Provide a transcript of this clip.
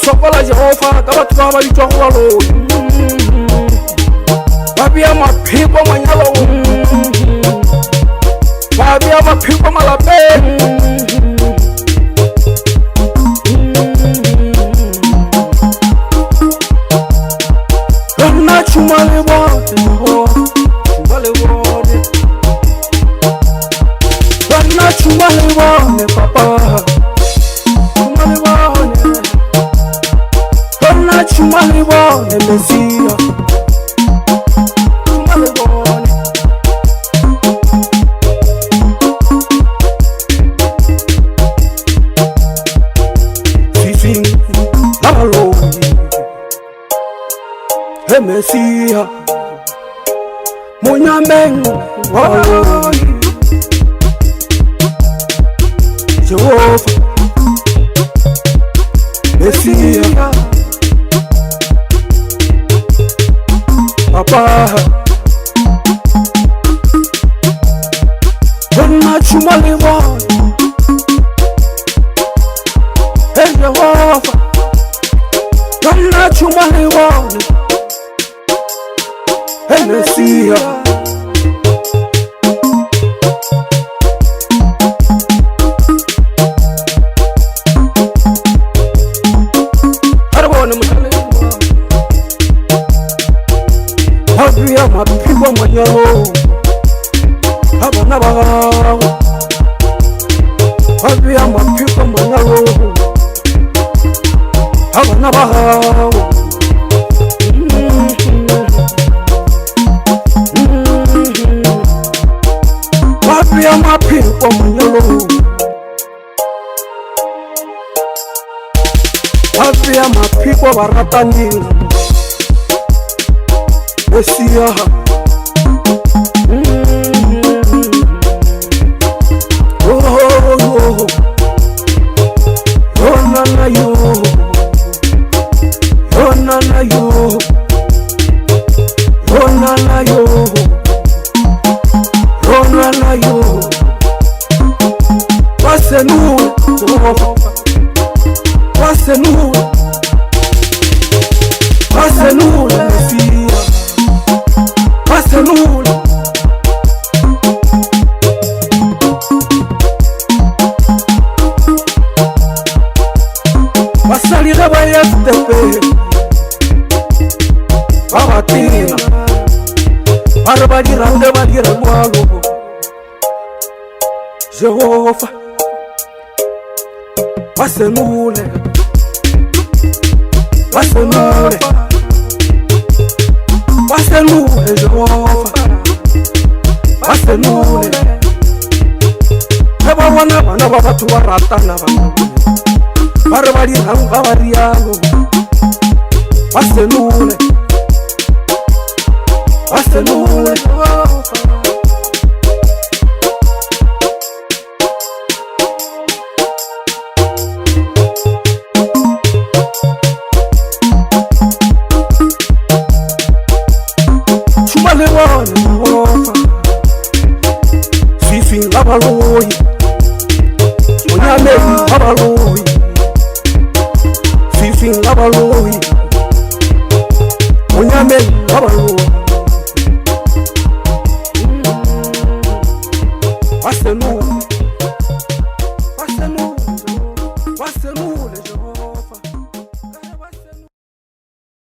Sokola Jehofa ka batho ba ba bitšwago baloi. Ba bea mapheko manyalong, ba bea mapheko malapeng. Nna tšhuma le bone, Jehofa, tšhuma le bone. Nna tšhuma le bone, Papa, tšhuma le bone. Nna tšhuma le bone, Mesia, tšhuma le bone. Swiswing la baloi, he Mesia, monyameng wa baloi, Jehova, Mesia, Papa. Nna tšhuma le bone, he Jehova, nna tšhuma le bone, he Mesia. A re bone mohlale, ba bea mapheko manyalong a bana ba gago, ba bea mapheko manyalong a bana ba gago. Ba bea mapheko manyalong, ba bea mapheko barataneng, Mesia. Oh, oh, oh, na na yo, oh na na yo, oh na na yo, oh na na yo. Basenule, Jehova, basenule, basenule, Mesia, basenule. Basadi ge ba ya setepeng ba ba tena, ba re ba dirang ge ba dira jwalo, Jehova, basenule, basenule, basenule, Jehova, basenule. Ge ba bona bana ba batho ba ratana, bana ba re ba dirang ga ba rialo, basenule, basenule. Tšhuma le bone, Jehova, swiswing la baloi, monyameng wa baloi, swiswing la baloi, monyameng wa baloi. Basenule, basenule, basenule, Jehova.